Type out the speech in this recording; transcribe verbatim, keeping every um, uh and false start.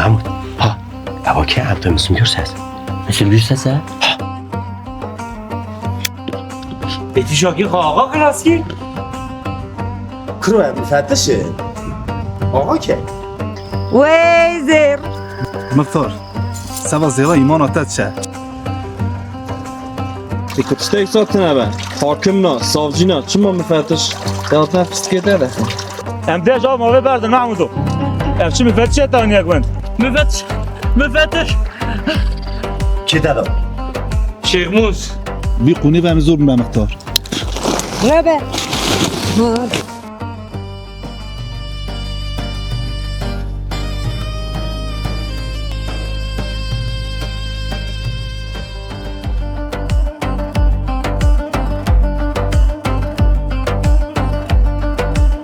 Mahmut, ha, ewa kê em tu Müslüm Gürses? Müslüm Gürses e? Êtîşakî xwe axa xilas kir. Kuro em müfettiş e. Axa ke? Wey zêr. Mixtar, seba zêra îmana te diçe. Ê ku tiştek sa tune be. Hakim na, savcî na, çima müfettiş? Te hatine pistikê te de. Em dê ji av mavê berdin Mahmudo. Ev çi müfettiş e taniyek wend. Müfettiş! Müfettiş! Kê te da? Şêxmûs. Vî qûnê ve min zor bû me mixtar. Rebe.